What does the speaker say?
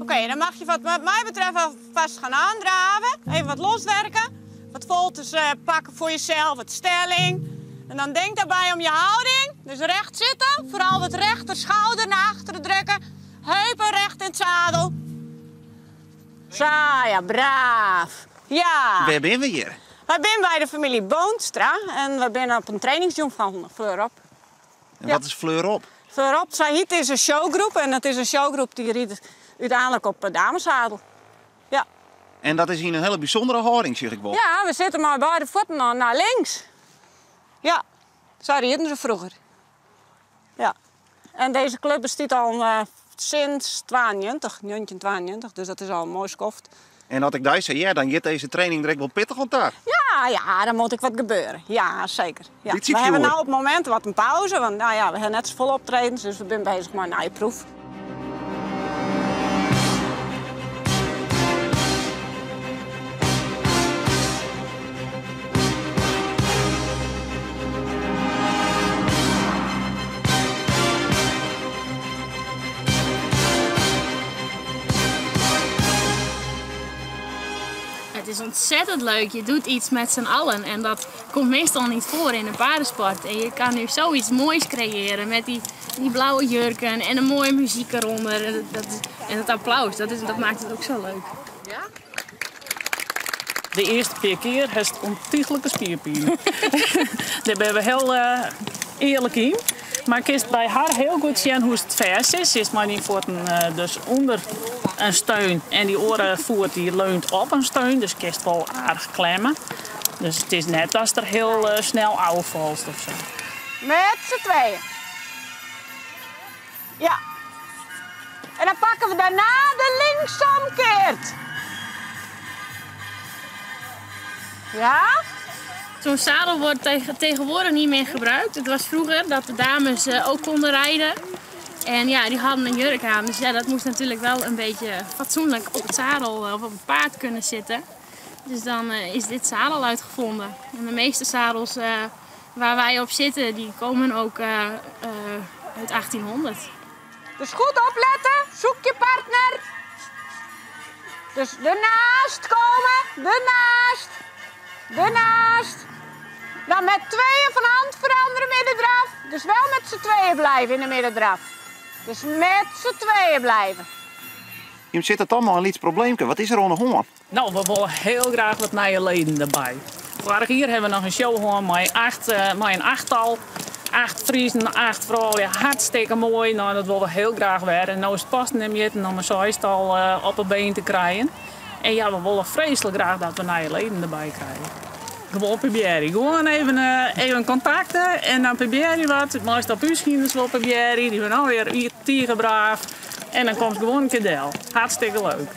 Oké, dan mag je wat mij betreft alvast gaan aandraven. Even wat loswerken. Wat volters eh, pakken voor jezelf, wat stelling. En dan denk daarbij om je houding. Dus recht zitten, vooral het rechter schouder naar achteren drukken. Heupen recht in het zadel. Zo, ja, braaf. Ja. Wêr binne we hjir? Wy binne by de famylje Boonstra en we binne op in trainingsjûn fan Fleur Op. En wat is Fleur Op? Fleur Op, sa hjit is in showgroep en it is in showgroep dy't rydt úteinlik op dameszadel. Ja. En dat is yn in hiele bysûndere hâlding, sjoch ik wol. Ja, we sitte mei beide fuotten nei links. Ja, sa rieden se froeger. Ja. En dizze klup bestiet al eh, sinds 92, 1992, dus dat is al in moai skoft. En as ik dy sa hear, dan giet dizze training der ek wol pittich oan ta. Ja, ja, dan moat ek wat gebeure. Ja, seker. Ja. Bytsje We hawwe fjoer. no op it momint wat in pauze, want nou ja, we hawwe net safolle optredens, dus we binne bezich mei in nije proef. Het is ontzettend leuk. Je doet iets met z'n allen en dat komt meestal niet voor in de paardensport. En je kan nu zoiets moois creëren met die, die blauwe jurken en een mooie muziek eronder. En dat, en het applaus, dat, is, dat maakt het ook zo leuk. De earste pear kear hast ûntychlike spierpine. Dêr binne we hiel eh, earlik yn. Mar kinst by har hiel goed sjen hoe't it fêst is. Se is mei dyn fuotten eh, dus ûnder in steun en dy oare foet dy leunt op in steun, dus kinst wol aardich klemme. Dus it is net datst der hiel eh, snel ôffalst of sa. Met z'n tweeën. Ja. En dan pakken we daarna de linksomkeert. Ja? Zo'n zadel wordt tegenwoordig niet meer gebruikt. Het was vroeger dat de dames eh, ook konden rijden. En ja, die hadden een jurk aan. Dus ja, dat moest natuurlijk wel een beetje fatsoenlijk op het zadel eh, of op het paard kunnen zitten. Dus dan eh, is dit zadel uitgevonden. En de meeste zadels waar wij op zitten, die komen ook uit 1800. Dus goed opletten, zoek je partner. Dus ernaast komen, ernaast, ernaast. Dan met tweeën van hand veranderen middendraf. Dus wel met z'n tweeën blijven in de middendraf. Dus met z'n tweeën blijven. Jim sitte toch mei in lyts probleemke. Wat is der oan de hân? No, we wolle hiel graach wat nije leden derby. Foarich jier hawwe we noch in show hân mei, acht, eh, mei in achttal. Acht Friezen, acht froulju. Hartstikke moai. No, dat wolle we hiel graach wer. En no is it pas nemjitten om in seistal eh, op 'e been te krijen. En ja, we wolle freeslik graach dat we nije leden derby krije. Gewoan probearje. Gewoan even, eh, even kontakte en dan probearje wat. Meist op ús hynders wol probearje. Dy binne allegear tige braaf. En dan komst gewoan in kear del. Hartstikke leuk.